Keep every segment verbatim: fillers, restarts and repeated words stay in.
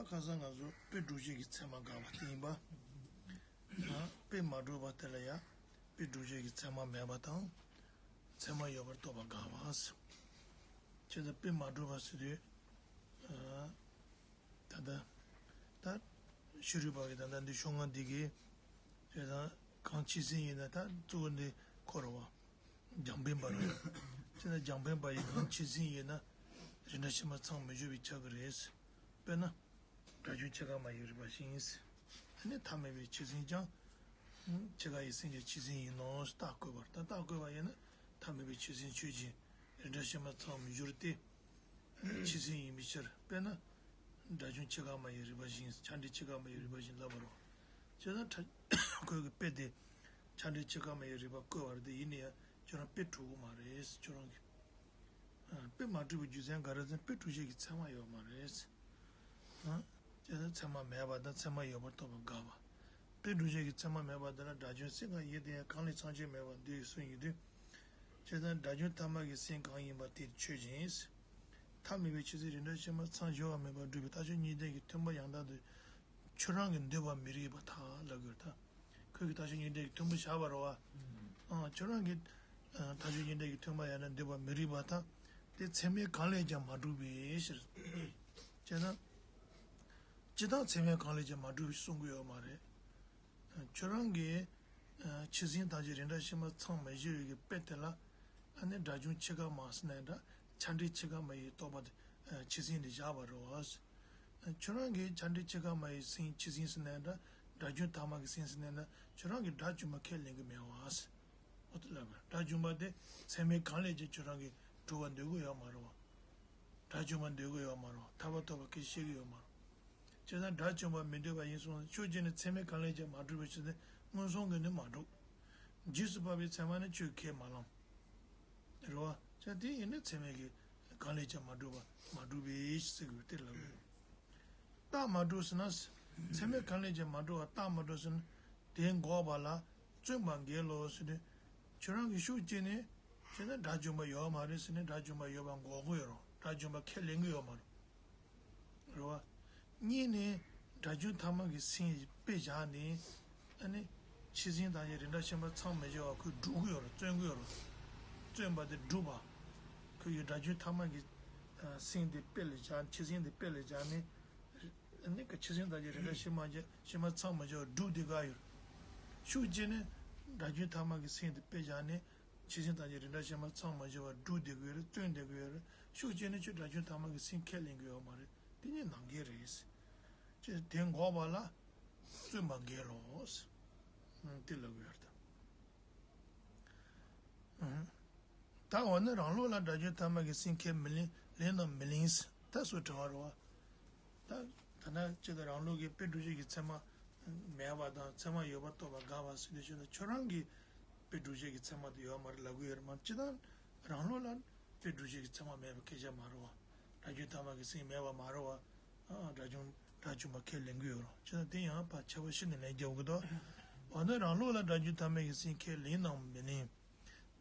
ཁ་སང་ང་ཚོ་དཔེ་སྒྲུབ་བྱེད་ཀྱི་ཚད་མ་དགག་པ་དེ་ཡིན་པ། ཡང་དཔེ་མ་གྲུབ་པ་དེ་ལ་ཡང་དཔེ་སྒྲུབ་བྱེད་ཀྱི་ཚད་མ་མེད་པ་དང་། ཚད་མ་ཡོད་པར་རྟོགས་པ་དགག་པ། བྱས་ཙང་དཔེ་མ་གྲུབ་པ་ཟེར་དུས། ད་ལྟ་ད་ཤེས་རིག་པ་གི་ད་ལྟ་འདི་ཤོག་ལྔ་འདི་གི། བྱས་ཙང་གང་ཆོས་ཅན་ཡིན་ན་ད་གཙོ་བོ་འདི་ཁོ་རེད་བ། རྒྱང་འཕེན་པ་རེད། བྱས་ཙང་རྒྱང་འཕེན་པ་ཡིན་གང་ཆོས་ཅན་ཡིན་ན་རིགས་འདྲ་ཕྱི་མ་ཚང་མི་སྦྱོར་བའི་ཆགས་ཀྱི་རེད། དཔེར་ན། སྒྲ་བྱུང་ཕྱེད་ཀ་མ་ཡིན་རིགས་པ་བཞིན། ཨ་ནི་མཐའ་མེད་པའི་ཆོས་ཅན་ཀྱང་། ཕྱེད་ཀ་ཡི་སེམས་ཀྱང་ཆོས་ཅན་ཡིན་ནོ་རྟགས་བཀོད་པར་ད་རྟགས་བཀོད་པ་ཡིན་ན་མཐའ་མེད་པའི་ཆོས་ཅན་ཆོས་ཅན། རིགས་འདྲ་ཕྱི་མ་ཚང་མི་སྦྱོར་ཏེ། ཆོས་ཅན་ཡིན་པའི་ཕྱིར་དཔེར་ན། སྒྲ་བྱུང་ཕྱེད་ཀ་མ་ཡིན་རིགས་པ་བཞིན་ཆ་འདྲིས་ཕྱེད་ཀ་མ་ཡིན་རིགས་པ་བཞིན་ལབ་པ་རེད། བྱས་ཙང་ཁོས་ཀྱི་དཔེ་དེ། ཆ་འདྲིས་ཕྱེད་ཀ་མ་ཡིན་རིགས་པ་བཀོད་པ་རེད་དེ་ཡིན་ན་ཡང་ཁྱོད་རང་དཔེ་གྲུབ་ཀྱི་མ་རེད་ཁྱོད་རང་གི་དཔེ་མ་གྲུབ་པའི་རྒྱུ་མཚན་ག་རེ་ཟེར་ན་དཔེ་སྒྲུབ་བྱེད་ཀྱི་ཚད་མ་ཡོད་མ་རེད། བྱས་ཙང་ཚད་མ་མེད་པ་དང་ཚད་མ་ཡོད་པར་རྟོགས་པ་དགག་པ། དཔེ་སྒྲུབ་བྱེད་ཀྱི་ཚད་མ་མེད་པ་དེ་ལ་སྒྲ་བྱུང་སེམས་གང་ཡིན་དེ་ཡང་གང་ལས་ཚང་ཆོད་མེད་པར་འདོད་པའི་སྲོལ་ཡོད་དུས། བྱས་ཙང་སྒྲ་བྱུང་ཐ་མ་གི་སེམས་གང་ཡིན་པ་དེ་ཆོས་ཅན། མཐའ་མེད་པའི་ཆོས་ཅན་རིགས་འདྲ་ཕྱི་མ་ཚང་སྦྱོར་བ་མེད་པར་སྒྲུབ་པའི་རྟགས་ཆོས་གཉིས་ལྡན་གྱི་མཐུན་པ་ཡང་དག་ཏུ། ཁྱོད་རང་གི་འདོད་པ་མི་རིགས་པ་དག་ལབ་དགོས་ད། ཁོས་ཀྱི་རྟགས་ཆོས་གཉིས་ལྡན་གྱི་མཐུན་པ་བཞག་པ་རེད་བ། ཨང་ཁྱོད་རང་གི་རྟགས་ཆོས་གཉིས་ལྡན་གྱི་མཐུན་པ་ཡང་ན་འདོད་པ་མི་རིགས་པ་དག་དེ་ཚད་མས་གང་ལས་ཀྱང་མ་གྲུབ་པའི་ཕྱིར། བྱས་ན། སྤྱིར་བཏང་ཚད་མས་གང་ལས་ཀྱང་མ་གྲུབ་པའི་གསུང་གི་ཡོད་མ་རེད། ཁྱོད་རང་གི་ཆོས་ཅན་ཐམས་ཅད་རིགས་འདྲ་ཕྱི་མ་ཚང་མ་སྦྱོར་བའི་གི་དཔེ་དེ་ལ་ཨ་ནི་སྒྲ་བྱུང་ཕྱེད་ཀ་མ་ཟེར་ན་འདྲ་ཆ་འདྲིས་ཕྱེད་ཀ་མ་ཡི་རྟོག་པ་དེ་ཆོས་ཅན་དེ་བཞག་པ་རེད་བ། ཁྱོད་རང་གི་ཆ་འདྲིས་ཕྱེད་ཀ་མ་ཡི་སེམས་ཆོས་ཅན་ཟེར་ན་འདྲ་སྒྲ་བྱུང་ཐ་མ་གི་སེམས་ཟེར་ན་འདྲ་ཁྱོད་རང་གི་སྒྲ་བྱུང་བ་ཁས་ལེན་གི་མེད་བ། འོ་དེ་ལབ་པ་སྒྲ་བྱུང་བ་དེ་ཚད་མས་གང་ལས་ཀྱང་ཁྱོད་རང་གི་གྲུབ་པ་འདོད་གི་ཡོད་མ་རེད་བ། སྒྲ་བྱུང་བ་འདོད་གི་ཡོད་མ་རེད་བ་ཐར་པ་ཐོབ་པ་ཁས་ཤེས་གི་ཡོད་མ་རེད། བྱས་ཙང་སྒྲ་བྱུང་བ་མི་འདོད་པ་ཡིན་གསུངས་ན་ཆོས་ཅན་ནི་ཚད་མས་གང་ལས་ཀྱང་མ་གྲུབ་པའི་ཕྱིར་ཏེ་མངོན་སུམ་གྱིས་ནི་མ་གྲུབ། རྗེས་སུ་དཔག་པའི་ཚད་མ་ནི་ཆོས་ཁས་མ་བླངས། རེད་བ། བྱས་དེ་ཡིན་ན་ཚད་མས་ཀྱི་གང་ལས་ཀྱང་མ་གྲུབ་པ་མ་གྲུབ་པའི་ཟེར་དགོས་དེ་ལ་རྟགས་མ་གྲུབ་ཟེར་ན། ཚད་མས་གང་ལས་ཀྱང་མ་གྲུབ་པ་རྟགས་མ་གྲུབ་ཟེར་ན། དེ་འགོག་པ་ལ་བརྩོན་པ་འགེལ་ལོ་ཟེར་ནས། ཁྱོད་རང་གི་ཤུགས་བསྐྱེད་ནས་བྱས་ན་སྒྲ་བྱུང་བ་ཡོད་མ་རེད་ཟེར་ནས་སྒྲ་བྱུང་བ་ཡོད་པ་འགོག་གི་ཡོད་རེད་སྒྲ་བྱུང་བ་ཁས་ལེན་གི་ཡོད་མ་རེད། རེད་བ། གཉིས་ནས་སྒྲ་བྱུང་ཐ་མ་གི་སེམས་དཔེ་བཞག་ནས་ཨ་ནི་ཆོས་ཅན་དང་ཡང་རིགས་འདྲ་ཕྱི་མ་ཚང་མི་སྦྱོར་བ་ཁོས་སྒྲུབ་གི་ཡོད་རེད་བརྩོན་གི་ཡོད་རེད། བརྩོན་པ་དེ་སྒྲུབ་པ། ཁོས་ཡང་སྒྲ་བྱུང་ཐ་མ་གི་སེམས་དེ་དཔེ་ལ་བཞག་ཆོས་ཅན་དེ་དཔེ་ལ་བཞག་ནས། ཨ་ནི་ཀ་ཆོས་ཅན་དང་ཡང་རིགས་འདྲ་ཕྱི་མ་ཕྱི་མ་ཚང་མི་སྦྱོར་བ་སྒྲུབ་དེ་ག་ཡོད། ཤུགས་བསྐྱེད་ནས་སྒྲ་བྱུང་ཐ་མ་གི་སེམས་དེ་དཔེ་བཞག་ནས། ཆོས་ཅན་དང་ཡང་རིགས་འདྲ་ཕྱི་མ་ཚང་མ་སྦྱོར་བ་སྒྲུབ་བསྡད་ཀྱི་ཡོད་རེད་བརྩོན་བསྡད་ཀྱི་ཡོད་རེད་ཤུགས་བསྐྱེད་ནས་ཁྱོད་སྒྲ་བྱུང་ཐ་མ་གི་སེམས་ཁས་ལེན་གྱི་ཡོད་མ་རེད་དེ་ནི་ནང་འགལ་རེད། ཅེས་དེ་འགོག་པ་ལ་བརྩོན་པ་འགལ་ལོ། དེ་ལབ་ཀྱི་ཡོད་རེད་ད། ད་འོ་ན་རང་ལུགས་ལ་སྒྲ་བྱུང་ཐ་མ་གི་སེམས་ཁས་མི་ལེན་ལེན་ནམ་མི་ལེན་ད་སུ་དྲི་བ་རེད་བ། ད་ད་ན་ཅི་ད་རང་ལུགས་ཀྱི་དཔེ་སྒྲུབ་བྱེད་ཀྱི་ཚད་མ་མེད་པ་དང་ཚད་མ་ཡོད་པར་རྟོགས་པ་དགག་པ་ཟེར་དུས་ཤོད་ན་ཁྱོད་རང་གི་དཔེ་སྒྲུབ་བྱེད་ཀྱི་ཚད་མ་དེ་ཡོད་མ་རེད་ལབ་ཀྱི་ཡོད་རེད་མ་ཅི་ད་རང་ལུགས་ལ་དཔེ་སྒྲུབ་བྱེད་ཀྱི་ཚད་མ་མེད་པ་སྐད་ཆ་མ་རེད་བ། སྒྲ་བྱུང་ཐ་མ་གི་སེམས་མེད་པ་མ་རེད་བ། ཨ་སྒྲ་བྱུང་སྒྲ་བྱུང་བ་ཁས་ལེན་གྱི་ཡོད་རེད་ཅི་ད་དེ་ཡང་ཕར་ཁྱད་པར་ཤེས་ནས་ལན་རྒྱབ་ཀྱི་འདུག་འོ་ན་རང་ལུགས་ལ་སྒྲ་བྱུང་ཐ་མ་གི་སེམས་ཁས་ལེན་ནམ་མི་ལེན།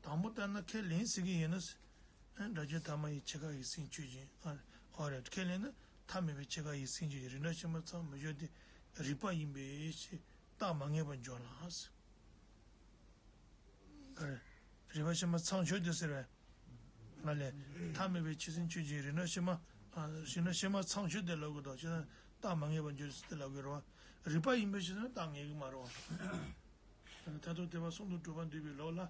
དང་པོ་ལྟར་ན་ཁས་ལེན་ཟེར་གྱི་ཡིན་ན། སྒྲ་བྱུང་ཐ་མ་ཡི་ཕྱེད་ཀ་ཡི་སེམས་ཆོས་ཅན། ཨ་རེད་ཁས་ལེན་ན་མཐའ་མེད་པའི་ཕྱེད་ཀ་ཡི་སེམས་ཆོས་ཅན་རིགས་འདྲ་ཕྱི་མ་ཚང་མི་སྦྱོར་ཏེ་རིགས་པ་ཡིན་པའི་ཕྱིར་རྟགས་མ་ངེས་པར་འཇོག་ལ། ཨ་རེད། རིགས་པ་ཕྱི་མ་ཚང་སྦྱོར་ཏེ་ཟེར་བས། ང་ལས། མཐའ་མེད་པའི་ཕྱི་སེམས་ཆོས་ཅན་རིགས་འདྲ་ཕྱི་མ། ཨ་རིགས་འདྲ་ཕྱི་མ་ཚང་སྦྱོར་ཏེ་ལབ་དགོས་དོ་ཅི་ན་རྟགས་མ་ངེས་པར་འཇོག་ཟེར་ཏེ་ལབ་དགོས་རེད་བ། རིགས་པ་ཡིན་པའི་ཕྱིར་ན་རྟགས་ངེས་ཀྱི་མ་རེད་བ། མཐར་ཐུག་དེ་བ་གསུམ་དུ་གྲུབ་པར་འདོད་པའི་ལུགས་ལ།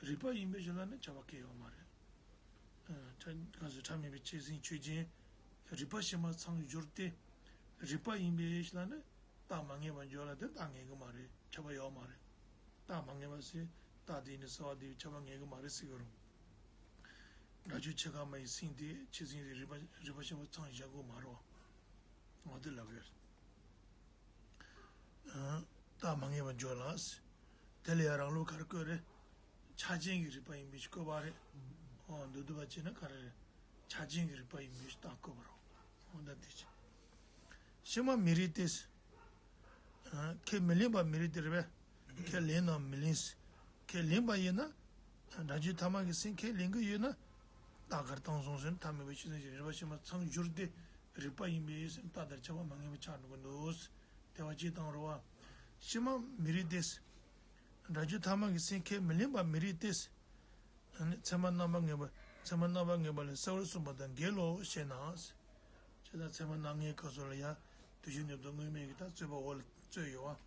རིགས་པ་ཡིན་པའི་ཕྱིར་ལ་ནི་ཁྱབ་པ་སྐད་ཡོད་མ་རེད། ཁ་ཟེར་ཕྲ་མེད་པའི་ཆོས་ཅན་ཆོས་ཅན། རིགས་པ་ཕྱི་མ་ཚང་སྦྱོར་ཏེ། རིགས་པ་ཡིན་པའི་ཕྱིར་ལ་ནི་རྟགས་མ་ངེས་པར་འཇོག་ལ་དེ་རྟགས་ངེས་ཀྱི་མ་རེད་ཁྱབ་པ་ཡོད་མ་རེད། རྟགས་མ་ངེས་པ་ཟེར་རྟགས་དེ་ནི་གསལ་བ་དེ་ཁྱབ་པ་ངེས་ཀྱི་མ་རེད་ཟེར་གྱི་རུང་། སྒྲ་བྱུང་ཕྱེད་ཀ་མ་ཡི་སེམས་དེ་ཆོས་ཅན་རིགས་པ་རིགས་པ་ཕྱི་མ་ཚང་བཞག་དགོས་མ་རེད་བ། འོ་དེ་ལབ་ཡོད། རྟགས་མ་ངེས་པར་འཇོག་ལ། དེ་ལ་ཡང་རང་ལུགས་ག་རེ་བཀོད་རེད། ཆ་ཅན་གྱི་རིགས་པ་ཡིན་པའི་ཕྱིར་བཀོད་པ་རེད། འོ་མདོར་བསྡུས་པ་བྱས་ན་ག་རེ་རེད། ཆ་ཅན་གྱི་རིགས་པ་ཡིན་པའི་ཕྱིར་རྟགས་བཀོད་པ་རེད། འོ་ད་དེ་ཕྱིར། ཕྱི་མ་མི་རིགས་ཏེ། ཁས་མི་ལེན་པ་མི་རིགས་ཏེ་རེད་པས། ཁས་ལེན་ནམ་མི་ལེན། ཁས་ལེན་པ་ཡིན་ན། སྒྲ་བྱུང་ཐ་མ་གི་སེམས་ཁས་ལེན་གྱི་ཡོད་ན། རྟགས་ག་རེ་བཏང་སོང་ཟེར་ན་མཐའ་མེད་པའི་ཆོས་ཅན་གྱི་རིགས་པ་ཕྱི་མ་ཚང་སྦྱོར་ཏེ། རིག་པ་ཡིན་པས་ཟེར་ནས་རྟགས་དེར་ཁྱབ་པ་མ་ངེས་པ་ཆགས་འགྲོ་གི་འདུག་དེ་བ་ཅིག་བཏང་རོགས། ཕྱི་མ་མི་རིག་སྟེ། སྒྲ་རྒྱུད་ཐ་མ་གི་སེམས་ཁས་མི་ལེན་པ་མི་རིག་སྟེ། ཚད་མ་རྣམ་པར་ངེས་པ་ཚད་མ་རྣམ་པར་ངེས་པ་ལས་གསལ་བར་གསུངས་པ་དང་འགལ་ལོ་ཞེ་ན། ཇི་ལྟར་ཚད་མ་རྣམ་ངེས་སྐབས་སུ་ལ་ཡང་དུས་གཞི་ནུས་སྟོབས་དངོས་མེད་ཀྱི་ད་རྩོད་པ་འོག་ལ་རྩོད་ཡོད་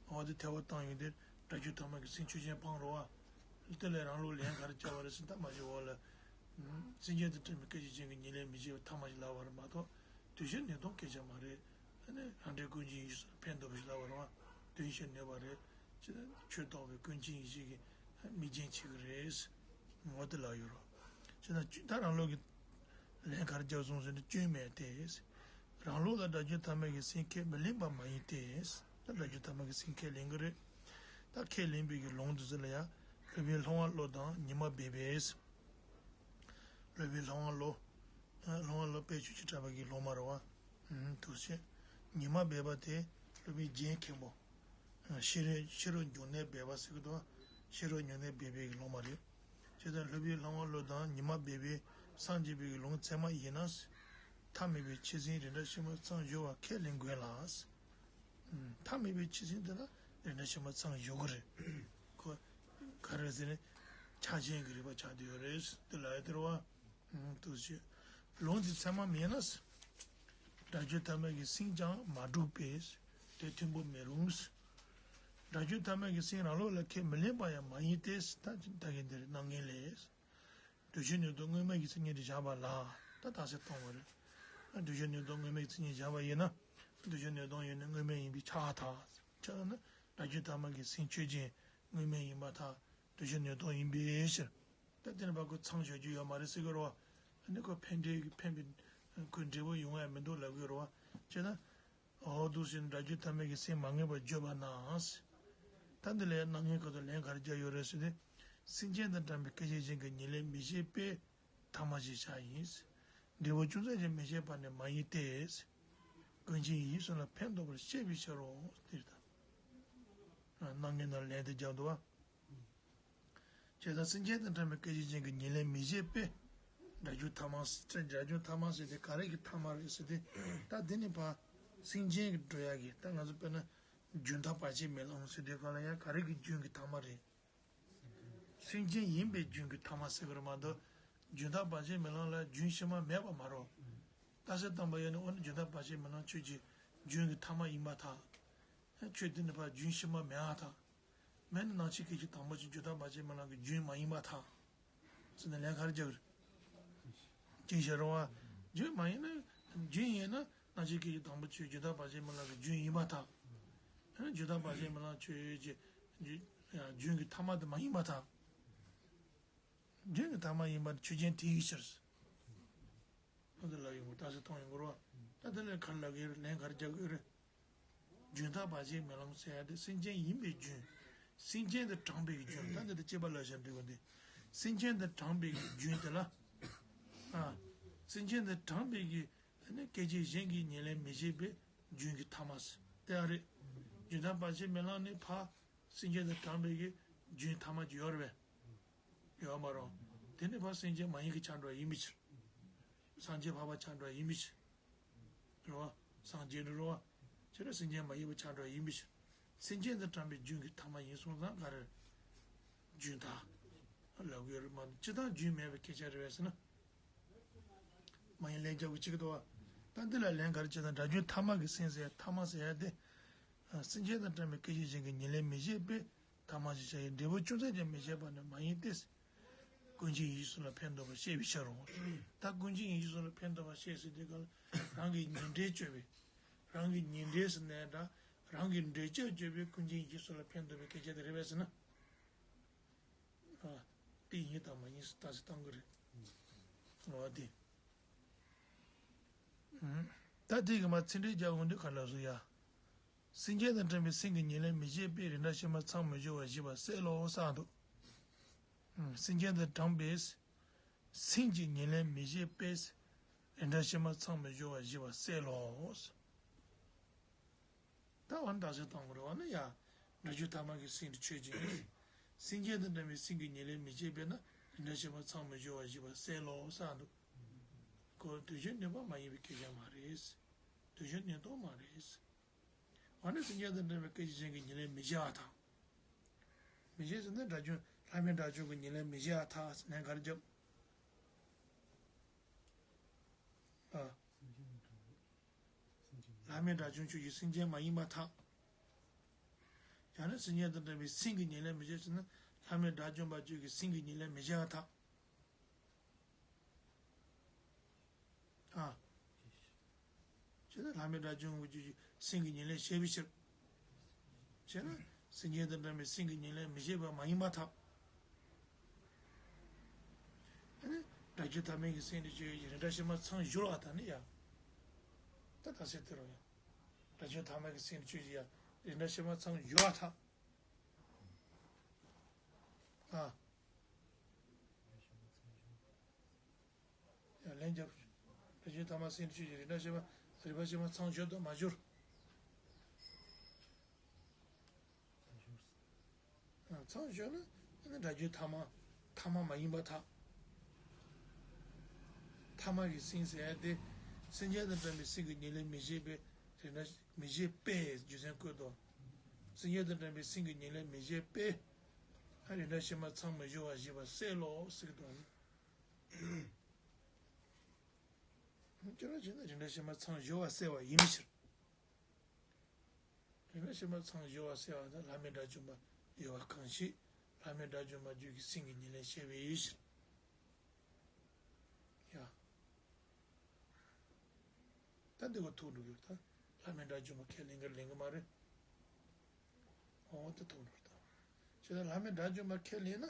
བ། འོ་དེ་ཐལ་བ་བཏང་ཡོང་དུས་སྒྲ་རྒྱུད་ཐ་མ་གི་སེམས་ཆོས་ཅན་སྤང་རོགས། དེ་ལས་རང་ལུགས་ལན་ག་རེ་བརྒྱབ་པ་རེད་ཟེར་ན། ད་མ་གཞི་འོག་ལ། སེམས་ཅན་དང་འདྲ་མིན་སྐད་ཅིག་ཅན་གྱི་ཉེར་ལེན་མི་བྱེད་པའི་ཐ་མ་ཞིག་ལབ་པ་རེད་མ་གཏོགས། དུས་གཞི་ནུས་སྟོབས་སྐད་ཆ་མ་རེད། ཨ་ནི་རང་འབྲས་ཀུན་མཁྱེན་ཡེ་ཤེས་སུ་ཕན་འདོགས་པ་ཞིག་ལབ་པ་རེད་བ། དོན་བཤད་ནུས་པ་རེད། ཅེས་ཆོས་རྟོགས་པའི་ཀུན་མཁྱེན་ཡེ་ཤེས་ཀྱི་མིག་རྒྱན་ཆེ་གི་རེད། ངོ་དེ་ལ་ཡོད་རོགས། ཅེས་ན་ད་རང་ལུགས་ཀྱི་ལན་ག་རེ་བརྒྱབ་སོང་ཟེར་ན། སྐྱོན་མེད་དེ། རང་ལུགས་ལ་སྒྲ་རྒྱུད་ཐ་མ་གི་སེམས་ཁས་མི་ལེན་པ་མ་ཡིན་ཏེ། ད་སྒྲ་རྒྱུད་ཐ་མ་གི་སེམས་ཁས་ལེན་གི་རེད། ད་ཁས་ལེན་པའི་གི་ལུང་དུ་ཟེར་ལ་ཡ། སློབ་དཔོན་ལྷ་དབང་བློ་དང་ཉི་མ་སྦས་པས། སློབ་དཔོན་ལྷ་དབང་བློ། ལྷ་དབང་བློ་དཔལ་ཆོས་ཀྱི་གྲགས་པ་གི་སློབ་མ་རེད་བ། ཐུགས་རྗེ་ཆེ། ཉི་མ་སྦས་པ་དེ་སློབ་དཔོན་རྒྱན་མཁན་པོ། ཤེས་རབ་ཤེས་རབ་འབྱུང་གནས་སྦས་པ་ཟེར་གི་འདུག་ཤེས་རབ་འབྱུང་གནས་སྦས་པའི་གི་སློབ་མ་རེད། བྱས་ཙང་སློབ་དཔོན་ལྷ་དབང་བློ་དང་ཉི་མ་སྦས་པས་སངས་རྒྱས་པའི་གི་ལུང་ཚད་མ་ཡིན་ན། ཐ་མལ་པའི་ཆོས་ཅན་རིགས་འདྲ་ཕྱི་མ་ཚང་སྦྱོར་བ་ཁས་ལེན་དགོས་ལ། ཐ་མལ་པའི་ཆོས་ཅན་དེ་ལ་རིགས་འདྲ་ཕྱི་མ་ཚང་སྦྱོར་གི་རེད། ཁོ་ག་རེ་ཟེར་ནས་ཆགས་ཅན་གྱི་རིགས་པ་ཆགས་བསྡད་ཡོད་རེད། དེ་ལ་ཡ་དེ་རེད་བ། ཐུགས་རྗེ་ཆེ། ལུང་འདི་ཚད་མ་མིན་ན། སྒྲ་རྒྱུད་ཐ་མ་གི་སེམས་ཀྱང་མ་གྲུབ་པས་དེ་མཐུན་པོ་མི་རུང་། སྒྲ་རྒྱུད་ཐ་མ་གི་སེམས་རང་ལུགས་ལ་ཁས་མི་ལེན་པ་ཡང་མ་ཡིན་ཏེ། ད་ད་གིན་འདིར་རྣམ་ངེས་ལས། དུས་གཞི་ནུས་སྟོབས་དངོས་མེད་ཀྱི་མཚན་ཉིད་དུ་བཞག་པ་ལ་ད་རྟགས་གསལ་གཏོང་བ་རེད། དུས་གཞི་ནུས་སྟོབས་དངོས་མེད་ཀྱི་མཚན་ཉིད་བཞག་པ་ཡིན་ན། དུས་གཞི་ནུས་སྟོབས་ཡོད་ན་དངོས་མེད་ཡིན་པས་ཁྱབ་པར་ཐལ། ཁྱབ་ན་སྒྲ་རྒྱུད་ཐ་མ་གི་སེམས་ཆོས་ཅན་དངོས་མེད་ཡིན་པར་ཐལ། དུས་གཞི་ནུས་སྟོབས་ཡིན་པའི་ཕྱིར། ད་དེ་ནས་ཕར་ཁོ་ཚང་སྦྱོར་རྒྱུ་ཡོད་མ་རེད་ཟེར་གི་རེད་བ། ཨ་ནི་ཁོ་ཕན་འབྲས་ཀྱི་ཕན་པའི་ཁོའི་འབྲས་བུ་ཡོང་ཡ་མི་འདུག་ལབ་གི་རེད་བ། བྱས་ན། འོ་འདུག་སེ་སྒྲ་རྒྱུད་ཐ་མ་གི་སེམས་མ་ངེས་པར་བརྗོད་པ་ན། ད་འདི་ལ་རྣམ་ངེས་སྐབས་སུ་ལན་ག་རེ་རྒྱག་ཡོད་རེད་ཟེར་ཏེ། སེམས་ཅན་དང་འདྲ་བའི་སྐད་ཅིག་ཅན་གྱི་ཉེར་ལེན་མི་བྱེད་པས་ཐ་མ་ཞེས་བྱ་ཡིན། འབྲས་བུ་ཅུང་ཟད་ཀྱང་མི་བྱེད་པ་ནི་མ་ཡིན་ཏེ། ཀུན་མཁྱེན་ཡེ་ཤེས་ལ་ཕན་འདོགས་པར་བཤད་པའི་ཕྱིར་རོ། དེ་ལྟར་རྣམ་ངེས་ནང་ལན་དེ་རྒྱག་འདུག་བ། བྱས་ཙང་སེམས་ཅན་དང་འདྲ་བའི་སྐད་ཅིག་ཅན་གྱི་ཉེར་ལེན་མི་བྱེད་པས། སྒྲ་རྒྱུད་ཐ་མ་ཟེར། སྒྲ་རྒྱུད་ཐ་མ་ཟེར་དེ་ག་རེ་གི་ཐ་མ་རེད་ཟེར་ཏེ། ད་འདི་ནི་ཕར་སེམས་ཅན་གྱི་འགྲོ་ཡག་གི། ད་ང་ཚོ་དཔེར་ན་རྒྱུན་མཐའ་བར་ཆད་མེད་ལམ་ཟེར་དུས་སྒང་ལ་ཡང་ག་རེ་གི་རྒྱུན་གྱི་ཐ་མ་རེད། སེམས་ཅན་ཡིན་པའི་རྒྱུན་གྱི་ཐ་མ་ཟེར་གི་རེད་མ་གཏོགས། རྒྱུན་མཐའ་བར་ཆད་མེད་ལམ་ལ་རྒྱུན་ཕྱི་མ་མེད་པ་མ་རེད། རྟགས་གསལ་བཏང་པ་ཡིན་ན། འོ་ན་རྒྱུན་མཐའ་བར་ཆད་མེད་ལམ་ཁྱོད་ཀྱི་རྒྱུན་གྱི་ཐ་མ་ཡིན་པར་ཐལ། ཁྱོད་འདི་ནི་ཕར་རྒྱུན་ཕྱི་མ་མེད་པར་ཐལ། མེད་ན་སྣང་ཆའི་སྐད་ཅིག་དང་པོ་ཅིག་རྒྱུན་མཐའ་བར་ཆད་མེད་ལམ་གྱི་རྒྱུན་མ་ཡིན་པར་ཐལ། ཟེར་ནས་ལན་ག་རེ་རྒྱག་གི་རེད། ཅིག་བཤད་རོགས་ཨ། རྒྱུན་མ་ཡིན་ན། རྒྱུན་ཡིན་ན་སྣང་ཆའི་སྐད་ཅིག་དང་པོ་ཁྱོད་རྒྱུན་མཐའ་བར་ཆད་མེད་ལམ་གྱི་རྒྱུན་ཡིན་པར་ཐལ། ཡང་ན་རྒྱུན་མཐའ་བར་ཆད་མེད་ལམ་ཁྱོད་ཀྱི་རྒྱུན་གྱི་ཐ་མ་དེ་མ་ཡིན་པར་ཐལ། རྒྱུན་གྱི་ཐ་མ་ཡིན་པར་ཆོས་ཅན་དེའི་ཕྱིར། ཨ་ནི་ལབ་ཡོང་གི། རྟགས་གསལ་མཐོང་ཡོང་གི་རེད་བ། ད་དེ་ལས་ག་རེ་ལབ་ཀྱི་རེད། ལན་ག་རེ་རྒྱག་གི་རེད། རྒྱུན་མཐའ་བར་ཆད་མེད་ལམ་ཟེར་ཡ་དེ་སེམས་ཅན་ཡིན་པའི་རྒྱུན། སེམས་ཅན་དུ་དྲངས་པའི་གི་རྒྱུན། ད་འདི་ལ་དཔྱད་པ་ལབ་བཞག་འགྲིག་གི་འདུག་སེམས་ཅན་དུ་དྲངས་པའི་གི་རྒྱུན་དེ་ལ། ཨ། སེམས་ཅན་དུ་དྲངས་པའི་གི། ཨ་ནི་སྐད་ཅིག་གཞན་གྱི་ཉེར་ལེན་མི་བྱེད་པའི་རྒྱུན་གྱི་ཐ་མ་ཟེར་དེ་ཨ་རེད། རྒྱུན་མཐའ་བར་ཆད་མེད་ལམ་ནི་ཕར་སེམས་ཅན་དུ་དྲངས་པའི་གི་རྒྱུན་ཐ་མ་ཅིག་ཡོད་རེད་པས། ཡོད་མ་རེད། དེ་ནི་ཕར་སེམས་ཅན་མ་ཡིན་གྱི་ཆ་འགྲོ་ཡིན་པའི་ཕྱིར། སངས་རྒྱས་འཕགས་པ་ཆ་འགྲོ་ཡིན་པའི་ཕྱིར། རེད་བ། སངས་རྒྱས་འགྲོ་རེད་བ། ཁྱེད་རང་སེམས་ཅན་མ་ཡིན་པ་ཆ་འགྲོ་ཡིན་པའི་ཕྱིར། སེམས་ཅན་དུ་དྲངས་པའི་རྒྱུན་གྱི་ཐ་མ་ཡིན་སོང་ཙང་ག་རེ། རྒྱུན་མཐའ། ལབ་དགོས་རེད་མ་གཏོགས་སྤྱིར་བཏང་རྒྱུན་མེད་པའི་སྐད་ཆ་རེད་པས་ཟེར་ན། མ་ཡིན་ལན་རྒྱག་དགོས་ཅིག་འདུག་བ། ད་འདི་ལ་ལན་ག་རེ་བྱེད་དང་། སྒྲ་རྒྱུན་ཐ་མ་གི་སེམས་ཟེར་ཐ་མ་ཟེར་ཡ་དེ། སེམས་ཅན་དང་འདྲ་བའི་སྐད་ཅིག་ཅན་གྱི་ཉེར་ལེན་མི་བྱེད་པས་ཐ་མ་ཞེས་བྱ་ཡི། འབྲས་བུ་ཅུང་ཟད་ཀྱང་མི་བྱེད་པ་ནི་མ་ཡིན་ཏེ། ཀུན་མཁྱེན་ཡེ་ཤེས་ལ་ཕན་འདོགས་པར་བཤད་པའི་ཕྱིར་རོ། ད་ཀུན་མཁྱེན་ཡེ་ཤེས་ལ་ཕན་འདོགས་པར་བཤད་ཟེར་དུས་སྒང་ལ་རང་གི་ཉེ་འབྲེལ་གཅོད་པའི། རང་གི་ཉེ་འབྲེལ་ཟེར་ནའི་འདྲ། རང་གི་འབྲེལ་ཆགས་གཅོད་པའི་ཀུན་མཁྱེན་ཡེ་ཤེས་ལ་ཕན་འདོགས་པའི་སྐད་ཆ་དེ་རེད་པས་ཟེར་ན། ཨ། དེ་ཡིན་དང་མ་ཡིན་ཟེར་རྟགས་གསལ་གཏོང་གི་རེད། འོ་དེ། ཨུམ། ད་དེ་གི་མར་ཚིག་འགྲེལ་རྒྱག་འོང་དུས་ག་རེ་ལབ་སོང་ཡ། སེམས་ཅན་དང་འདྲ་བའི་སེམས་ཀྱི་ཉེར་ལེན་མི་བྱེད་པས་རིགས་འདྲ་ཕྱི་མ་ཚང་མི་སྦྱོར་བ་ཞེས་པ་གསལ་ལོ་གསུངས་འདུག་ཨུམ། སེམས་ཅན་དང་འདྲ་བའི་སེམས་ཀྱི་ཉེར་ལེན་མི་བྱེད་པས་རིགས་འདྲ་ཕྱི་མ་ཚང་མི་སྦྱོར་བ་ཞེས་པ་གསལ་ལོ། ད་འོ་ན་རྟགས་གསལ་གཏོང་དགོས་རེད་བ། ན་ཡ། སྒྲ་རྒྱུད་ཐ་མ་གི་སེམས་དེ་ཆོས་ཅན། སེམས་ཅན་དང་འདྲ་བའི་སེམས་ཀྱི་ཉེར་ལེན་མི་བྱེད་པས་ན་རིགས་འདྲ་ཕྱི་མ་ཚང་མི་སྦྱོར་བ་ཞེས་པ་གསལ་ལོ་གསུངས་འདུག་དུས་གཞན་གནས་པ་མ་ཡིན་པའི་སྐད་ཆ་མ་རེད། དུས་གཞན་གནས་སྟངས་མ་རེད། འོ་ན་སེམས་ཅན་དང་འདྲ་བའི་སྐད་ཅིག་ཅན་གྱི་ཉེར་ལེན་མི་བྱེད་པར་ཐལ། མི་བྱེད་ཟེར་ན་སྒྲ་སྒྱུར་ལྷག་མེད་དགྲ་བཅོམ་གྱི་ཉེར་ལེན་མི་བྱེད་པར་ཐལ་ཟེར་ན་ག་རེ་རྒྱབ། ཨ། ལྷག་མེད་དགྲ་བཅོམ་ཆོས་ཅན་གྱི་སེམས་ཅན་མ་ཡིན་པར་ཐལ། ཡང་ན་སེམས་ཅན་དང་འདྲ་བའི་སེམས་ཀྱི་ཉེར་ལེན་མི་བྱེད་ཟེར་ན་ལྷག་མེད་དགྲ་བཅོམ་པ་ཆོས་ཅན་གྱི་སེམས་ཀྱི་ཉེར་ལེན་མི་བྱེད་པར་ཐལ། ཨ། བྱས་ན་ལྷག་མེད་དགྲ་བཅོམ་པའི་རྒྱུད་ཀྱི་སེམས་ཀྱི་ཉེར་ལེན་བྱས་པའི་ཕྱིར། བྱས་ན་སེམས་ཅན་དང་འདྲ་བའི་སེམས་ཀྱི་ཉེར་ལེན་མི་བྱེད་པ་མ་ཡིན་པར་ཐལ། ཨ་ནི་སྒྲ་སྒྱུར་ཐ་མལ་གྱི་སེམས་ནི་ཆོས་ཅན་རིགས་འདྲ་ཕྱི་མ་ཚང་སྦྱོར་བ་དང་ནི་ཡང་། ད་ད་སེ་དེ་རུ་ཡང་། སྒྲ་སྒྱུར་ཐ་མལ་གྱི་སེམས་ནི་ཆོས་ཅན་ཡང་རིགས་འདྲ་ཕྱི་མ་ཚང་སྦྱོར་བ་ཐལ། ཨ། ཡང་ལན་རྒྱབ། སྒྲ་སྒྱུར་ཐ་མལ་སེམས་ཆོས་ཅན་རིགས་འདྲ་ཕྱི་མ་རིགས་པ་ཕྱི་མ་ཚང་སྦྱོར་དང་མ་སྦྱོར། ཚང་སྦྱོར་ན་ཨ་ནི་སྒྲ་སྒྱུར་ཐ་མལ་ཐ་མལ་མ་ཡིན་པར་ཐལ། ཐ་མལ་གྱི་སེམས་ཟེར་ཡ་དེ་སེམས་ཅན་དང་འདྲ་བའི་སེམས་ཀྱི་ཉེར་ལེན་མི་བྱེད་པའི་རིགས་འདྲ་མི་བྱེད་པའི་རྒྱུ་མཚན་བཀོད་དོ། སེམས་ཅན་དང་འདྲ་བའི་སེམས་ཀྱི་ཉེར་ལེན་མི་བྱེད་པའི་རིགས་འདྲ་ཕྱི་མ་ཚང་མི་སྦྱོར་བ་ཞེས་པ་གསལ་ལོ་ཟེར་གྱི་འདུག་ཁྱོད་རང་བྱས་ན་རིགས་འདྲ་ཕྱི་མ་ཚང་སྦྱོར་བ་གསལ་བ་ཡིན་པའི་ཕྱིར། རིགས་འདྲ་ཕྱི་མ་ཚང་སྦྱོར་བ་གསལ་བ་དང་ལྷག་མེད་དགྲ་བཅོམ་པ་ཡོད་པ་གང་ཞིག་ལྷག་མེད་དགྲ་བཅོམ་པ་རྒྱུད་ཀྱི་སེམས་ཀྱི་ཉེར་ལེན་བྱས་པའི་ཕྱིར། ཡ། ད་འདི་ག་ཐུག་འགྲོ་གི་ད། ལྷག་མེད་དགྲ་བཅོམ་པ་ཁས་ལེན་གི་ལེན་གི་མ་རེད། འོ་ད་ཐུག་འགྲོ་ད། བྱས་ན་ལྷག་མེད་དགྲ་བཅོམ་པ་ཁས་ལེན་ན།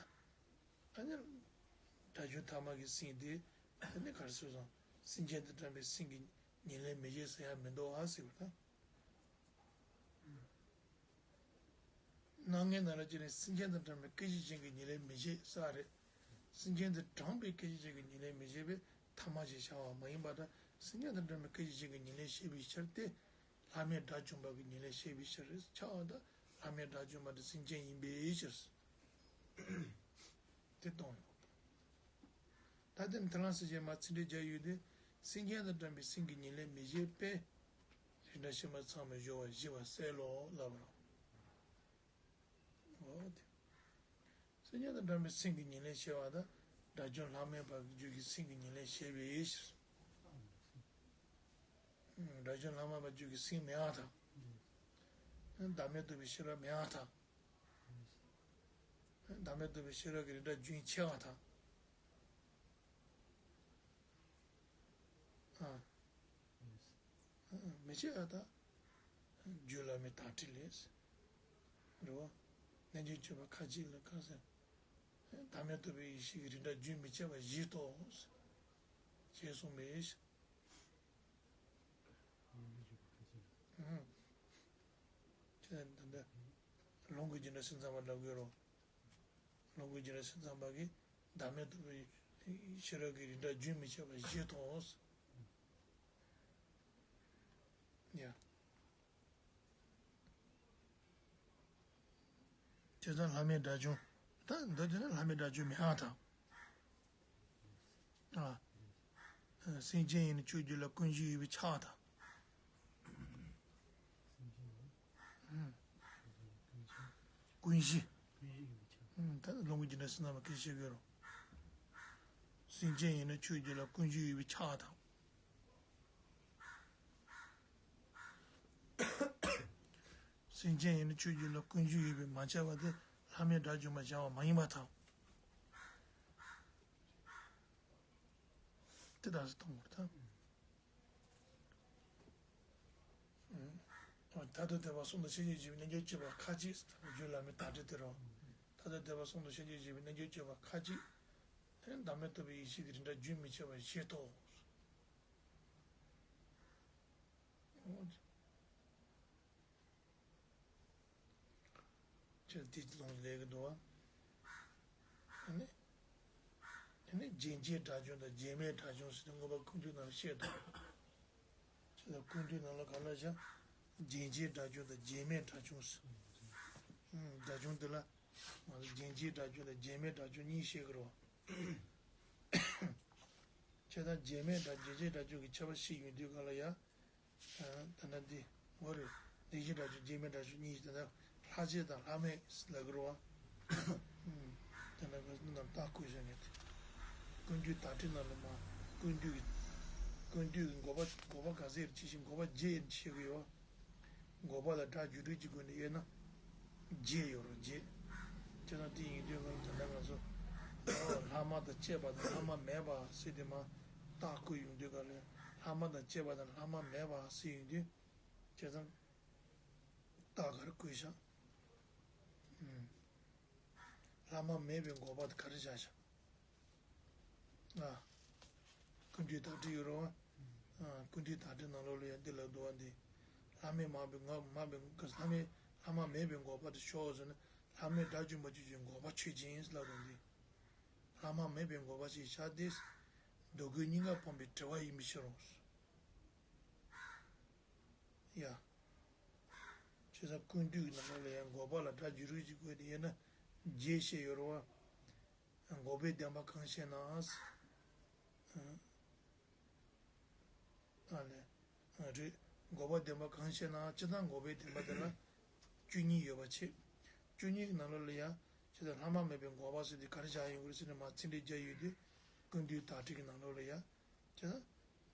ཨ་ནི། དགྲ་བཅོམ་ཐ་མལ་གྱི་སེམས་དེ། ཨ་ནི་ག་རེ་ཟེར་སོང་། སེམས་ཅན་དང་འདྲ་བའི་སེམས་ཀྱི་ཉེར་ལེན་མི་བྱེད་ཟེར་ཡ་མི་འདུག་ཨ་ཟེར་བ་དང་། སྣང་ངན་ན་ར་ཅི་ནས་སེམས་ཅན་དང་འདྲ་བའི་སྐད་ཅིག་ཅན་གྱི་ཉེར་ལེན་མི་བྱེད་ཟེར་བ་རེད། སེམས་ཅན་དང་འདྲ་བའི་སྐད་ཅིག་ཅན་གྱི་ཉེར་ལེན་མི་བྱེད་པས་ཐ་མལ་ཞེས་བྱ་བ་མ་ཡིན་པ་དང་སེམས་ཅན་དང་འདྲ་བའི་སྐད་ཅིག་ཅན་གྱི་ཉེར་ལེན་བྱེད་པའི་ཕྱིར་ཏེ། ལྷག་མེད་དགྲ་བཅོམ་པ་གི་ཉེར་ལེན་བྱེད་པའི་ཕྱིར་ཆགས་པ་དང་ལྷག་མེད་དགྲ་བཅོམ་པ་དེ་སེམས་ཅན་ཡིན་པའི་ཕྱིར། དེ་གཏོང་ཡོང་། ད་དེ་ནི་ཐར་ལམ་སེམས་བསྐྱེད་མར་ཚིག་འགྲེལ་རྒྱག་ཡུལ་དེ་སེམས་ཅན་དང་འདྲ་བའི་སེམས་ཀྱི་ཉེར་ལེན་མི་བྱེད་པས་རིགས་འདྲ་ཕྱི་མ་ཚང་མི་སྦྱོར་བ་ཞེས་པ་གསལ་ལོ་ལབ་པ་རེད། འོ་དེ། སེམས་ཅན་དང་འདྲ་བའི་སེམས་ཀྱི་ཉེར་ལེན་བྱེད་པ་དང་དགྲ་བཅོམ་ལྷག་མེད་པ་གི་རྒྱུད་ཀྱི་སེམས་ཀྱི་ཉེར་ལེན་བྱེད་པའི་ཕྱིར། དགྲ་བཅོམ་ལྷག་མེད་པ་རྒྱུད་ཀྱི་སེམས་མེད་པར་ཐལ། བདག་མེད་རྟོགས་པའི་ཤེས་རབ་མེད་པར་ཐལ། བདག་མེད་རྟོགས་པའི་ཤེས་རབ་ཀྱི་རིགས་འདྲ་རྒྱུན་ཆད་པར་ཐལ། ཨ། མི་བྱེད་པར་ཐལ། རྒྱུད་བླ་མའི་དར་ཊཱིཀ་ལས། རེད་བ། རྣལ་འབྱོར་སྤྱོད་པ་ཁ་ཅིག་ལ་ཁ་ཟེར། བདག་མེད་རྟོགས་པའི་ཡེ་ཤེས་ཀྱི་རིགས་འདྲ་རྒྱུན་མི་ཆད་པ་བཞི་ཐོབ། ཞེས་གསུངས་པས། ཁྱེད་ད་ལྟ་ལོངས་སྐུའི་རྒྱུད་འདྲ་སེམས་ཙམ་པ་འདྲ་དགོས་རོ། ལོངས་སྐུའི་རྒྱུད་འདྲ་སེམས་ཙམ་པ་གིས་བདག་མེད་རྟོགས་པའི་ཤེས་རབ་ཀྱི་རིགས་འདྲ་རྒྱུན་མི་ཆད་པ་བཞི་མཐོང་། ཡ། བྱས་ཙང་ལྷག་མེད་དགྲ་བཅོམ། ད་མདོར་བསྡུས་ན་ལྷག་མེད་དགྲ་བཅོམ་མེད་པར་ཐལ། ཨ། སེམས་ཅན་ཡིན་ན་ཆོས་རྒྱུད་ལ་ཀུན་གཞི་ཡོད་པས་ཁྱབ་པར་ཐལ། ཀུན་གཞི། ད་ལོངས་སྐུའི་རྒྱུད་འདྲ་སེམས་ཙམ་པ་སྐད་ཆ་བཤད་ཀྱི་ཡོད་རེད། སེམས་ཅན་ཡིན་ན་ཆོས་རྒྱུད་ལ་ཀུན་གཞི་ཡོད་པས་ཁྱབ་པར་ཐལ། སེམས་ཅན་ཡིན་ན་ཆོས་རྒྱུད་ལ་ཀུན་གཞི་ཡོད་པས་མ་ཁྱབ་པ་དེ་ལྷག་མེད་དགྲ་བཅོམ་པ་བྱ་བ་མ་ཡིན་པར་ཐལ། དེ་ལྟར་གཏོང་བར་ཐལ། ད་ལྟ་བདེན་པ་གསུམ་དང་ཤེས་བྱའི་རྗེས་སུ་རྣལ་འབྱོར་སྤྱོད་པ་ཁ་ཅིག་རྒྱུད་བླ་མའི་དར་ཊཱིཀ་དེ་རེད། ད་ལྟ་བདེན་པ་གསུམ་དང་ཤེས་བྱའི་རྗེས་སུ་རྣལ་འབྱོར་སྤྱོད་པ་ཁ་ཅིག་བདག་མེད་རྟོགས་པའི་ཡེ་ཤེས་ཀྱི་རིགས་འདྲ་རྒྱུན་མི་ཆད་པ་བཞི་ཐོབ། ཅེས་དེ་ལོངས་ལས་ཀྱི་འདུག་བ། ཨ་ནི། དེ་ནི་རྒྱན་ཆའི་དགྲ་བཅོམ་དང་རྒྱན་མའི་དགྲ་བཅོམ་ཟེར་ཏེ་མངོན་པ་ཀུན་བཏུས་ནང་ལ་བཤད་འདུག་ཅེས་ལ་ཀུན་བཏུས་ནང་ལ་ག་ལ་བཞག་རྒྱན་ཆའི་དགྲ་བཅོམ་དང་རྒྱན་མའི་དགྲ་བཅོམ་ཟེར། དགྲ་བཅོམ་དེ་ལ་ང་ཚོ་རྒྱན་ཆའི་དགྲ་བཅོམ་དང་རྒྱན་མའི་དགྲ་བཅོམ་གཉིས་བཤད་ཀྱི་རེད་བ། དེ་དང་རྗེས་མེད་དང་རྗེས་བྱེད་སྒྲ་སྦྱོར་གྱི་ཁྱད་པར་བཤད་ཡོང་དུས་ག་ལ་ཡ། ད་ལྟ་འདི་ངོ་རེ་རྗེས་བྱེད་སྒྲ་སྦྱོར་རྗེས་མེད་སྒྲ་སྦྱོར་གཉིས་ད་ལྟ་ལྷག་བཅས་དང་ལྷག་མེད་ལབ་ཀྱི་རེད་བ། ད་ལྟ་ག་རྣམས་རྟགས་བཀོད་བྱ་ངེས་ཏེ། ཀུན་བཏུས་དག་ཁྲིད་ནང་ལ་མ་ཀུན་བཏུས་ཀྱི་ཀུན་བཏུས་ཀྱི་འགོག་པ་འགོག་པ་ག་ཟེར་ཅི་ཞིག་འགོག་པ་བརྒྱད་ཡིན་ཞེས་ཀྱི་ཡོད། འགོག་པ་ལ་སྒྲ་སྦྱོར་སྒྲོལ་གྱི་སྒོ་ནས་དབྱེ་ན། བརྒྱད་ཡོད་རེད་བརྒྱད། བྱས་ཙང་དེ་ཡིན་དུས་ང་ཚོ་ད་ལྟ་ང་ཚོ་ལྷག་མ་དང་བཅས་པ་དང་ལྷག་མ་མེད་པ་ཟེར་དེ་མ་རྟགས་བཀོད་ཡོང་དུས་ག་ལ་ལྷག་མ་དང་བཅས་པ་དང་ལྷག་མ་མེད་པ་ཟེར་ཡོང་དུས། བྱས་ཙང་རྟགས་ག་རེ་བཀོད་བཞག་ལྷག་མ་མེད་པའི་འགོག་པ་དེ་ག་རེ་བཞག་བཞག་ཨ། ཀུན་བཏུས་དག་ཁྲིད་ཡོད་རེད་བ། ཨ། ཀུན་བཏུས་དག་ཁྲིད་ནང་ལོགས་ལ་ཡང་འདི་ལ་འདུག་བ་འདི། ལྷག་མས་མ་པའི་ངག་མ་པའི་ལྷག་མས་ལྷག་མ་མེད་པའི་འགོག་པ་དེ་ཞོག་ཟེར་ན་ལྷག་མས་སྒྲ་སྦྱོར་མ་བརྗོད་ཀྱི་འགོག་པ་ཆོས་ཅན་ལབ་དང་འདི། ལྷག་མ་མེད་པའི་འགོག་པ་ཞེས་བྱ་སྟེ། འདོད་དགུའི་གཉིས་ཀ་སྤངས་པའི་དྲི་བ་ཡིན་པའི་ཕྱིར་རོ། ཡ། བྱས་ཙང་ཀུན་བཏུས་ཀྱི་ནང་ལོགས་ལ་ཡང་འགོག་པ་ལ་སྒྲ་སྦྱོར་སྒྲོལ་གྱི་སྒོ་ནས་དབྱེ་ན་བརྒྱད་བཤད་ཡོད་རེད་བ། འགོག་པའི་བདེན་པ་གང་བཤད་ན། ཨ་ལས། རེད། འགོག་པ་བདེན་པ་གང་བཤད་ན་སྤྱིར་བཏང་འགོག་པའི་བདེན་པ་དེ་ལ་བཅུ་གཉིས་ཡོད་པ་བྱས། བཅུ་གཉིས་ཀྱི་ནང་ལོགས་ལ་ཡང་ཇི་ལྟར་ལྷག་མ་མེད་པའི་འགོག་པ་ཟེར་དེ་ག་རེ་བཞག་ཡོང་གི་རེད་ཟེར་ན་མ་ཚིག་འགྲེལ་རྒྱག་ཡོད་དུས་ཀུན་བཏུས་དག་ཁྲིད་ཀྱི་ནང་ལོགས་ལ་ཡང་ཇི་ལྟར་